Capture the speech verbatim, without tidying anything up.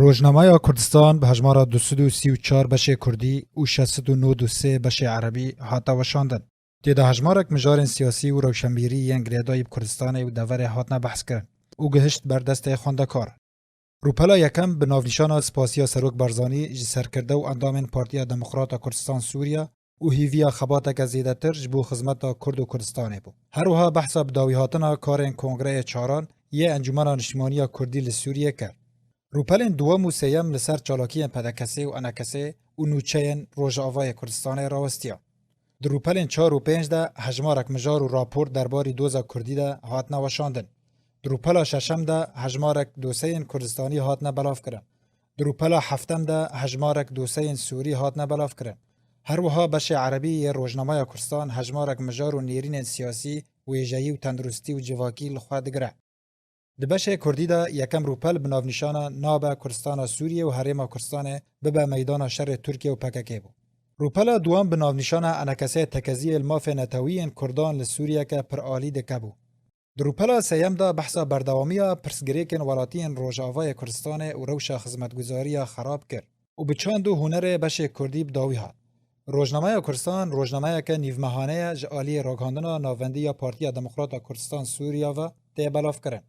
Rojnameya Kurdistan bi hejmara du sed û sî û çar beşê kurdî û şeş sed û nod û sê beşê erebî hate weşandin. Tê de hejmarek mijarên siyasî û rewşenbîrî yên girêdayî bi Kurdistanê û deverê hatine behs kirin û gihişt ber destê xwendekar. Rûpela yekem bi navnîşana Spasiya Serok Barzanî ji serkirde û endamên Partiya Demokrata Kurdistan Sûriye û hîviya xebateke zêdetir ji bo xizmeta Kurd û Kurdistanê bû. Her wiha behsa bidawîhatina karên Kongreyê Çaran yê Encûmena Niştimaniya Kurdî li Sûriyê kir. Rûpelên duwem û sêyem li ser çalakiyên P D K S û E N K S û nûçeyên Rojavayê Kurdistanê rawestiya. Di rûpelên çar û pênc de hejmarek mijar û rapor derbarî doza Kurdî de hatine weşandin. Di rûpela şeşem de hejmarek doseyên Kurdistanî hatine belavkirin. Di rûpela heftem de hejmarek doseyên Sûrî hatine belavkirin. Her wiha beşê erebî yê Rojnameya Kurdistan hejmarek mijar û nêrînên siyasî, wêjeyî û tenduristî û civakî li xwe digire. Di beşê Kurdî de yekem rûpel bi navnîşana Nabe Kurdistana Sûriyê û Herêma Kurdistanê bibe meydana şerê Tirkiye û P K K bû. Rûpela duwem bi navnîşana Enekesê Tekeziyê li mafê netewî yên Kurdan li Sûriyeke piralî dike bû. Di rûpela sêyem de behsa berdewamiya pirsgirêkên welatiyên Rojavayê Kurdistanê û rewşa xizmetguzariya xerab kir û bi çand û hunerê beşê Kurdî bi dawî hat. Rojnameya Kurdistan rojnameyeke nîvmehane ye ji aliyê ragihandina navendî ya Partiya Demokrata Kurdistan Sûriya ve tê belavkirin.